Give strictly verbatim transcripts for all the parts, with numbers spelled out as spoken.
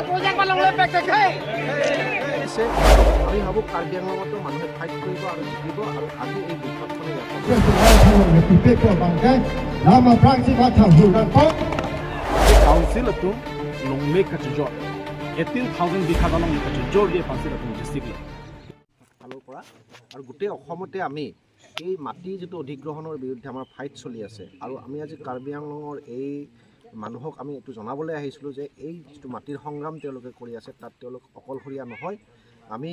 প্ৰজেক্ট বা লংলেইৰ পেকপেক হে। পিছে আমি ভাবো কাৰ্বি আংলঙতো মানুহে ফাইট কৰিব আৰু জিকিব আৰু আজি এই বৈঠকখনে ইয়াত Lama praksi matha hurang pok. Council atum longle kachojor, eighteen thousand bigha along kachojor dia council atum district lo. ফালৰ পৰা আৰু গোটেই অসমতে আমি এই মাটি যিটো অধিগ্ৰহণৰ বিৰুদ্ধে আমাৰ ফাইট চলি আছে আৰু আমি আজি কাৰ্বি আংলঙৰ এই মানুহক আমি এইটো জনাবলৈ আহিছিলোঁ যে এই যিটো মাটিৰ সংগ্ৰাম তেওঁলোকে কৰি আছে তাত তেওঁলোক অকলশৰীয়া নহয়। আমি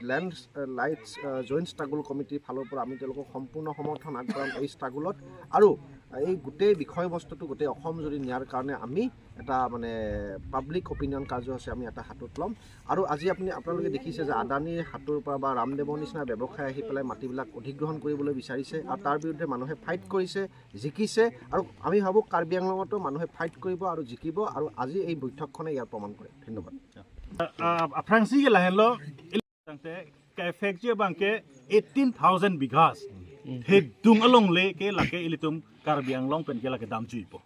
লেণ্ড ৰাইটছ জইণ্ট ষ্ট্ৰাগল কমিটিৰ ফালৰ পৰা আমি তেওঁলোকক সম্পূৰ্ণ সমৰ্থন আগবঢ়াম এই ষ্ট্ৰাগলত। আৰু এই গোটেই বিষয়বস্তুটো গোটেই অসম জুৰি নিয়াৰ কাৰণে আমি এটা মানে পাব্লিক অপিনিয়ন কাৰ্যসূচী আমি এটা হাতত ল'ম। আৰু আজি আপুনি আপোনালোকে দেখিছে যে আদানীৰ হাতৰ পৰা বা ৰামদেৱৰ নিচিনা ব্যৱসায় আহি পেলাই মাটিবিলাক অধিগ্ৰহণ কৰিবলৈ বিচাৰিছে আৰু তাৰ বিৰুদ্ধে মানুহে ফাইট কৰিছে, জিকিছে। আৰু আমি ভাবোঁ কাৰ্বি আংলঙতো মানুহে ফাইট কৰিব আৰু জিকিব আৰু আজি এই বৈঠকখনে ইয়াৰ প্ৰমাণ কৰে। ধন্যবাদ। Ah, ah, aphrangsi ke lahenlo, tangte ka-affect ji abangke eighteen thousand bighas. Thedung alongle ke lake ilitum Karbi Anglong pen ke lake damjuipo.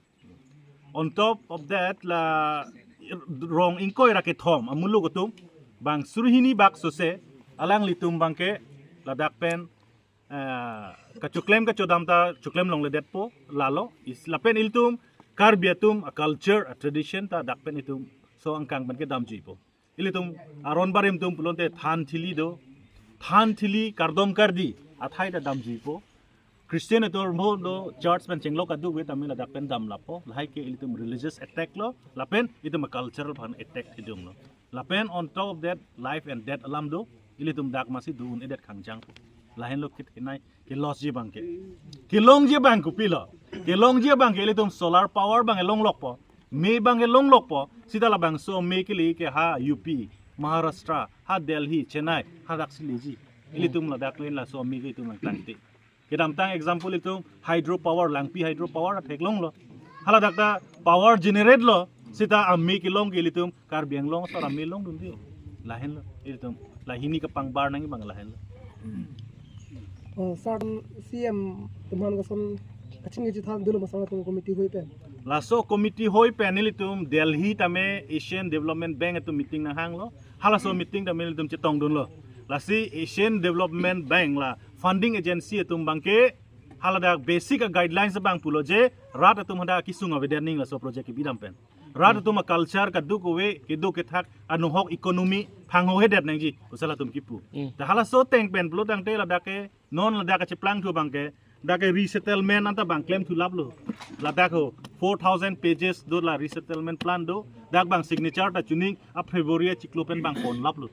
On top of that, la rong ingkoi ra kethom amuluk atum bang suri hini bak sose alanglitum abangke ladak pen, ah, kachoklem kachodam ta choklem longledetpo lalo. Is lapen ilitum Karbi atum a-culture, a-tradition ta dak pen itum so angkang pen ke damjuipo. Ilitum aron barim atum pulote than thili do. Than thili kardom kardi athai ta damjuipo. Christian atum mo do church pen chenglok adu ve tamil ladak pen damlapo. Lahai ke ilitum religious attack lo. Lapen itum cultural phan attack idung lo. Lapen on top of that, life and death alam do. Ilitum dak masi do un-edet khangjang. Lahenlo kit hinai. Ke-loss ji abangke. Kelong ji abang kopilo. Kelong ji abangke ilitum solar power abang elonglokpo. Me abang elonglokpo. Sita labangso me kele ke ha U P, Maharashtra, ha Delhi, Chennai, ha dak si leji. Ilitum ladak le laso me ke itum langtangte. Kedamtang example itum hydro power, Langpi hydro power theklonglo. Hala dak ta power generate lo. Sita ame kelong ke ilitum Karbi Anglong asor ame longdunde. Lahenlo. Ilitum la hini kepangbar nangji abang lahenlo. Oh, sir, C M atum aphan koson kachingki chethan dolo ma sir atum committee hoi pen. Laso committee hoi pen ilitum Delhi tame Asian Development Bank atum meeting nanghanglo. Halaso meeting tame ilitum chetongdunlo. Lasi Asian Development Bank la funding agency atum abangke haladak basic a-guidelines abang pulo je rat atum hadak kesung avedet ning laso project kebidam pen. Rat atum a-culture kadokave, kedo kethak, anohok economy phanghohedet nangji, pu si latum kipu. Hmm. Ta halaso ateng pen pulo tangte ladak ke, non ladak kecheplangthu abangke, dak ke resettlement anta abang klemthu laplo. Ladak ho, four thousand pages do la resettlement plan do, dak abang signature ta chuning, a February achiklo pen abang pon laplo.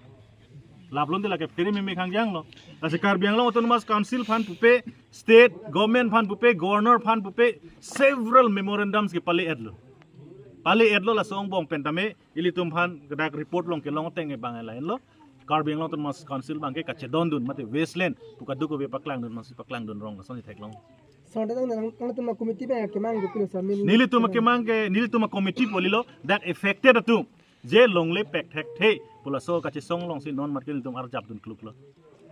Laplonte lake phere meme khangjang lo. Lasi Karbi Anglong Autonomous Council aphan pupe, state government aphan pupe, governor aphan pupe, several memorandums kepale-etlo. Pale-etlo laso angbong pen tame, ilitum aphan kedak report along kelong ateng abang lahenlo. Karbi Anglong Autonomous Council abangke kachedondun mate wasteland pu kadokave paklangdun masi paklangdun rong lason itheklong. Sir, dak nang, nangtum committee abang kemang kopilo sir, main nelitum kemang ke, nelitum committee polilo, dak affected atum. Je longle pek thekthe, pu laso kachesong alongsi non mat ke nelitum arjapdun kluklo.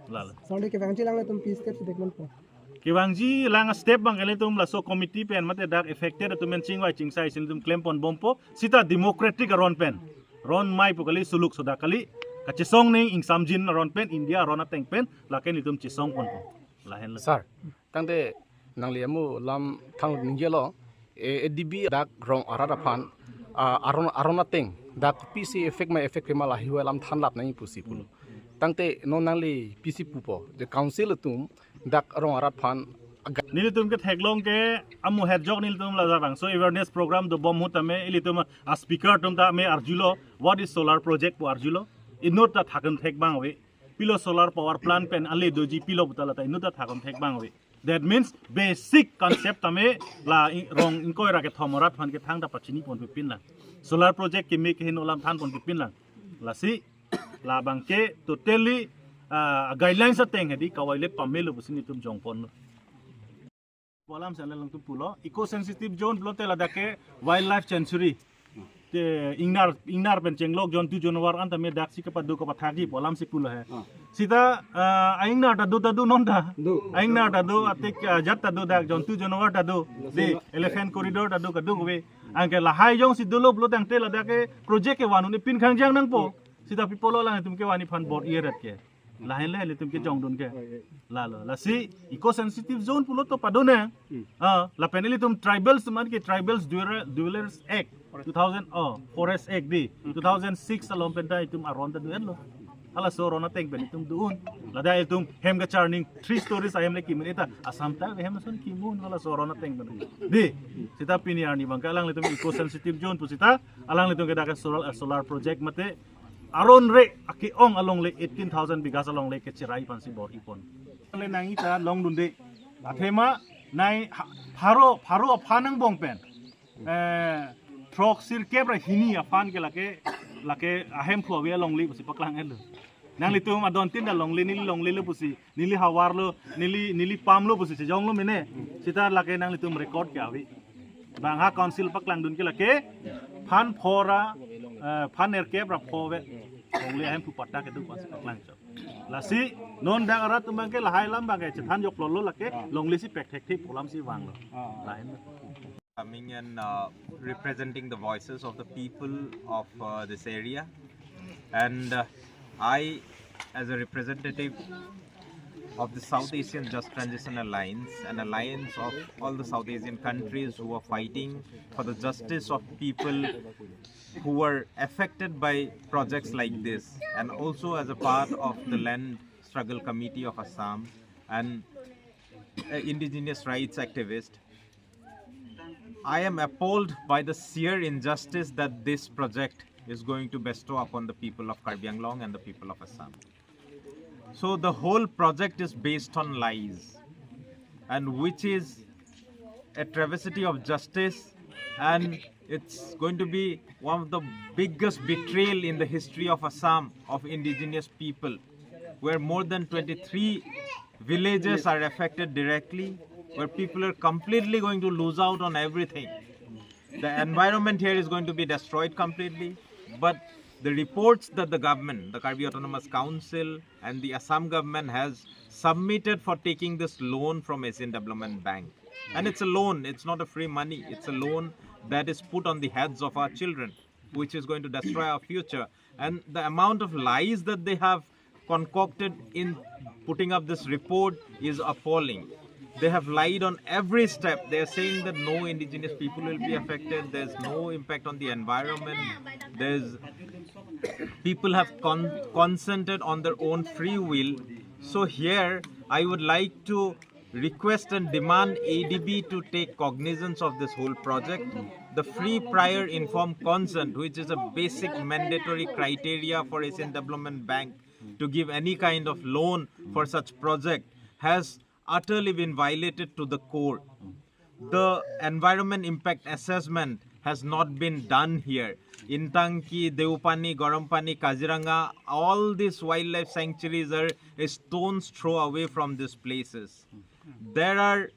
Lalo. Sir, dak kevangji alanglitum pi step si dekmanpo. Kevangji alang step abang ke nelitum laso committee pen mate dak affected atum pen chingvai chingsai si nelitum klemponbompo. Sita democratic aron pen. Ron mei pu kali, suluk sodak kali. Kachesong ning ingsamjin aron pen, India aron ateng pen, lake nelitum chesongponpo. Lahenlo. Sir, tangte nangli amu lam thang ningjelo, eh, A D B dak rong arat aphan, ah, aron, aron ateng, dak pisi effect ma effect ma lahei alam thanlap nangji pusi pulo. Tangte non nangli pisi pupo, je council atum dak rong arat aphan aga- Nelitum ketheklong ke amu hetjok nelitum la labangso awareness program dobom ahut tame ilitum a-speaker atum tame arjulo, what is solar project pu arjulo. Inut ta thakun thek abang ave. Pilo solar power plant pen ale doji pilo pu ta lata inut ta thakun thek abang ave. That means basic concept tame la i-, rong ingkoi ra kethom arat aphan ke thangta pachiniponpepin lang. Solar project keme keheno alam thanponpepin lang. Lasi labangke totally, ah, guidelines ateng hedi kawai le pamelo pusi nelitum jongponlo. Pu alam si alangtum pulo, eco sensitive zone pulote ladak ke wildlife sanctuary. Te ingnar ingnar pen chenglok jontu jonwar an tame daksi kepado kepathakji pu alam si pulo he. Sita, ah, a-ingnar ta do ta do non ta. Do. A-ingnar ta do, atik, ah, jat ta do, dak jontu jonwar ta do. Di elephant corridor ta do, kadokave. Anke lahai jongsi dolo pulo tangte ladak ke project kevan un-e pin khangjang nangpo. Sita pi pulo alanglitum kevan aphan bor-i ret ke. Lahenle ilitum kejongdun ke. Lalo. Lasi eco sensitive zone pulo to padonang. Ah, lapen ilitum tribals man ke Tribals Dweller-, Dwellers Act two thousand, oh, Forest Act di. Two thousand six along pen ta itum aron ta do-etlo. Halaso aron ateng pen itum do-un. Ladak itum hem kacharning three stories ahem le kimin, eta Assam ta hem son kimun halaso aron ateng pen. Di. Sita pini arni abang ke alanglitum eco sensitive zone pu sita alanglitum ke dak solar, solar project mate aron re ake-ong alongle eighteen thousand bighas alongle kecherai aphansi bor-ipon. Le nangji ta longdunde. Athema nai ha-, pharo, pharo aphan angbong pen, eh, throk sirkep ra hini aphan ke lake, lake ahemphu ave alongle pusi paklang-etlo. Nanglitum adon tin ta longle, neli longle lo pusi, neli havar lo, neli, neli pam lo pusi chejonglo mene. Sita lake nanglitum record ke ave. Bang ha council paklangdun ke lake phan phora, eh, phan nerkep ra pho ave. Longle ahemphu patta kedo aphansi paklangchot. Lasi non dak arat atum abang ke lahai alam abang ke chethan joklolo, lake longle si pekthekthe pu alam si vanglo. Lahenlo. Coming and, uh, representing the voices of the people of, uh, this area. And, uh, I, as a representative of the South Asian Just Transition Alliance, an alliance of all the South Asian countries who are fighting for the justice of people who were affected by projects like this, and also as a part of the Land Struggle Committee of Assam, and, uh, indigenous rights activist, I am appalled by the sheer injustice that this project is going to bestow upon the people of Karbi Anglong and the people of Assam. So the whole project is based on lies, and which is a travesty of justice, and it's going to be one of the biggest betrayal in the history of Assam, of indigenous people, where more than twenty-three villages are affected directly, where people are completely going to lose out on everything. The environment here is going to be destroyed completely, but the reports that the government, the Karbi Autonomous Council and the Assam government has submitted for taking this loan from Asian Development Bank, and it's a loan, it's not a free money, it's a loan that is put on the heads of our children, which is going to destroy our future. And the amount of lies that they have concocted in putting up this report is appalling. They have lied on every step. They are saying that no indigenous people will be affected, there's no impact on the environment, there's, people have con-, consented on their own free will. So here, I would like to request and demand A D B to take cognizance of this whole project. The free prior informed consent, which is a basic mandatory criteria for Asian Development Bank to give any kind of loan for such project, has utterly been violated to the core. The environment impact assessment has not been done here. Intanki, Deopani, Garampani, Kaziranga, all these wildlife sanctuaries are a stone's throw away from these places. There are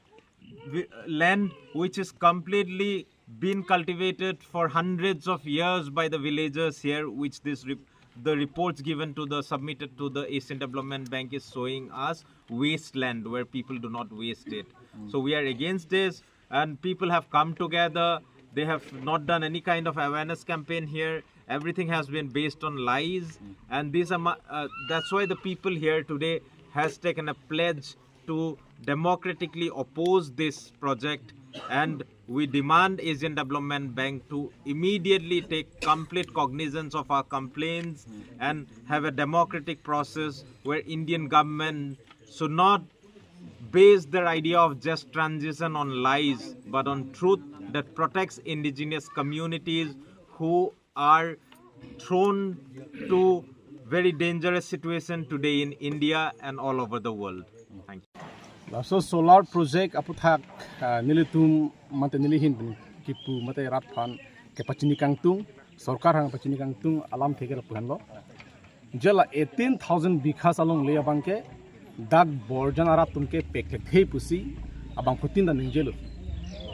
wi-, land which is completely been cultivated for hundreds of years by the villagers here, which this rep-, the reports given to the, submitted to the Asian Development Bank is showing us wasteland where people do not waste it. So we are against this, and people have come together. They have not done any kind of awareness campaign here. Everything has been based on lies, and these are, uh, that's why the people here today has taken a pledge to democratically oppose this project, and we demand Asian Development Bank to immediately take complete cognizance of our complaints and have a democratic process where Indian government should not base their idea of just transition on lies, but on truth that protects indigenous communities who are thrown to very dangerous situation today in India and all over the world. Thank you. Laso solar project aputhak, ah, nelitum mate neli ahin pen kipu mate rat aphan kepachini kangtung, sorkar aphan pachini kangtung alamthe ke lapu henlo. Je la eighteen thousand bighas alongle abang ke dak borjan arat atum ke pekthekthe pusi abangphutin ta ningjelo.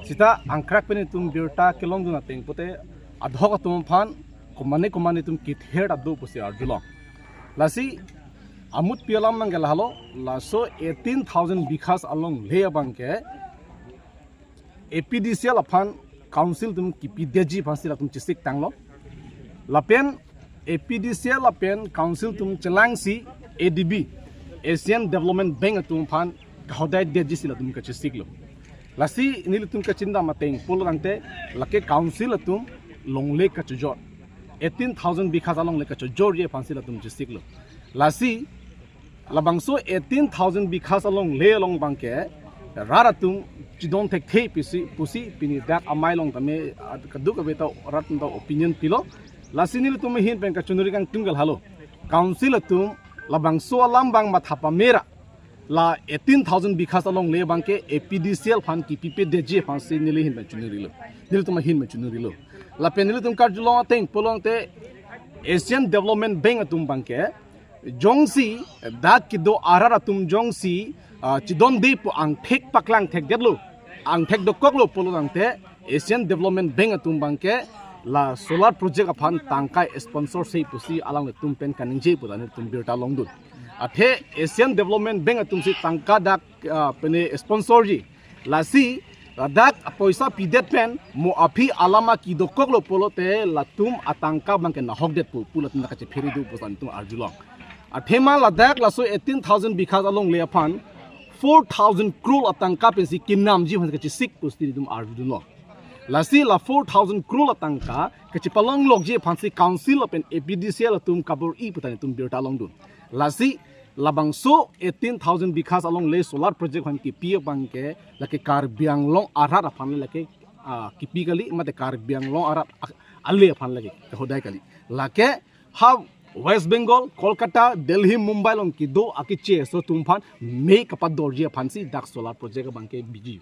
Sita angkrak pen itum birta kelongdun ateng pute adhok atum aphan komane komane atum kether ta do pusi arjulong. Lasi amutpi alam abangke lahelo, laso eighteen thousand bighas alongle abangke A P D C L aphan council atum kipidetji aphansi latum chesik tanglo. Lapen A P D C L lapen council atum chelangsi A D B, Asian Development Bank atum aphan kahodai detjisi latum kachesiklo. Lasi nelitum kachindam ateng pulo tangte lake council atum longle kachojor, eighteen thousand bighas alongle kachojorji aphansi latum chesiklo. Lasi labangso eighteen thousand bighas alongle along abangke rat atum chidon thekthe pusi, pusi pini dak amei along tame, ah, kadokave ta rat atum ta opinion pilo. Lasi nelitum ahin pen kachiningri kangtung ke lahelo, council atum labangso alam abang matha pamera, la eighteen thousand bighas alongle abangke A P D C L aphan kipipedetji aphansi neli ahin pen chiningrilo, nelitum ahin pen chiningrilo. Lapen nelitum karjulong ateng pulo tangte Asian Development Bank atum abangke jongsi dak kedo arat atum jongsi, ah, chidonde pu angthek paklang thekdetlo, angthek dokoklo pulo tangte Asian Development Bank atum abangke la solar project aphan tangka sponsorship pusi alanglitum pen kaningje pu ta nelitum birta longdun. Athe Asian Development Bank atumsi tangka dak, ah, pene sponsorji. Lasi ladak poisa pidet pen mo aphi alama kedokoklo pulote latum atangka abangke nahokdetpo pu latum kachephere do pu ta nelitum arjulong. Athema ladak laso eighteen thousand bighas alongle aphan four thousand crore atangka pensi kenamji aphan kachesik pusi nelitum arjudunlo. Lasi la four thousand crore atangka kachepalonglokji aphansi council lapen A P D C L atum kabor-i pu ta nelitum birta longdun. Lasi labangso eighteen thousand bighas alongle solar project aphan kipi abangke lake Karbi Anglong arat aphan lake, ah, kipi kali, mate Karbi Anglong arat a-, ale aphan lake kahodai kali. Lake ha West Bengal, Kolkata, Delhi, Mumbai along kedo akeche aso atum aphan mei kapadorji aphansi dak solar project abangke biji.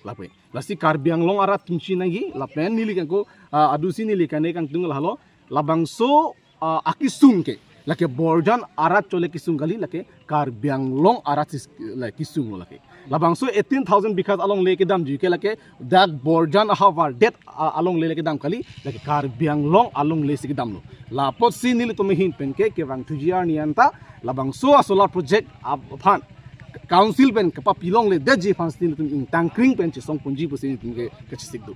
Lapen lasi Karbi Anglong arat atum chiningri, lapen neli kangko, ah, adusi neli kane kangtung lahelo, labangso, ah, akesung ke lake Borjan arat chole kesung kali, lake Karbi Anglong arat si la kesung lo lake. Labangso eighteen thousand bighas alongle kedamji ke lake dak Borjan ahavar det, ah, alongle lake dam kali, lake Karbi Anglong alongle si kedamlo. Lapotsi nelitum ahin pen ke kevang thuji arni anta labangso a solar project aphan council pen kapapilongledetji aphansi nelitum ingtangkring pen chesongponji pusi nelitum ke kachesik do.